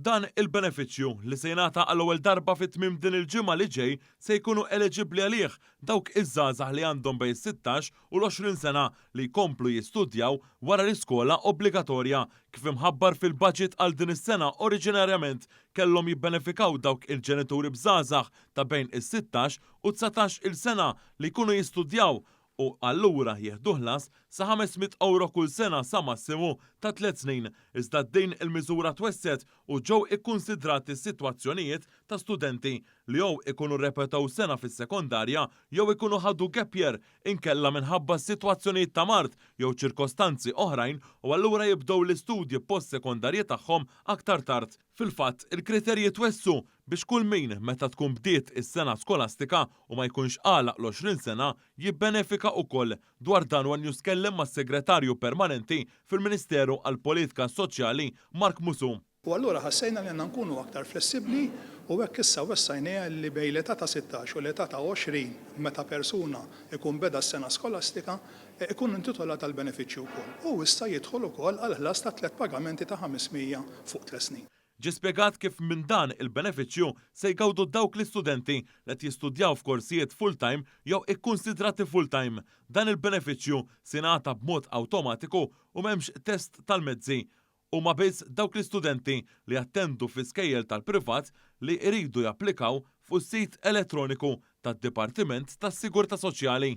Dan il-benefiċċju, li se jingħata għall-ewwel darba fi tmiem din il-ġimgħa li ġej, se jkunu eliġibbli għalih dawk iż-żgħażagħ li għandhom bejn is-sittax u l-20 sena li jkomplu jistudjaw wara l-iskola obbligatorja. Kif imħabbar fil-baġit għal din is-sena oriġinarjament kellhom jibbenefikaw dawk il-ġenituri b'żgħażagħ ta' bejn is-sittax u dsatax-il sena li jkunu jistudjaw u allura jieħdu ħlas sa 500 ewro kull sena sa massimu ta' tliet snin, iżda din il-miżura twessgħet u ġew ikkunsidrati sitwazzjonijiet ta' studenti li jew ikunu rrepetew sena fis-sekondarja jew ikunu ħadu gap year inkella minħabba sitwazzjonijiet ta' mard jew ċirkostanzi oħrajn u allura jibdew l-istudji post-sekondarji tagħhom aktar tard. Fil-fatt, il-kriterji twessgħu biex kull min, meta tkun bdiet is-sena skolastika u ma jkunx għalaq l-20 sena, jibbenefika ukoll. Dwar dan one News tkellem mas-Segretarju Permanenti fil-Ministeru għall-Politika Soċjali, Mark Musù. U allura ħassejna li għandna nkunu aktar flessibbli u hekk issa wessajniha li bejn l-età ta' 16 u l-età ta' 20 meta persuna jkun beda s-sena skolastika, ikun intitolat għall-benefiċċju wkoll. U issa jidħol ukoll għall-ħlas ta' tlett pagamenti ta' 500 fuq tlett snin. Ġie spjegat kif minn dan il-benefiċċju se jgawdu dawk l-istudenti li qed jistudjaw f'korsijiet full-time jew ikkunsidrati full-time. Dan il-benefiċċju se jingħata b'mod awtomatiku u m'hemmx test tal-mezzi. Huma biss dawk l-istudenti li jattendu fi skejjel tal-privat li jridu japplikaw fuq is-sit elettroniku tad-Dipartiment tas-Sigurtà Soċjali.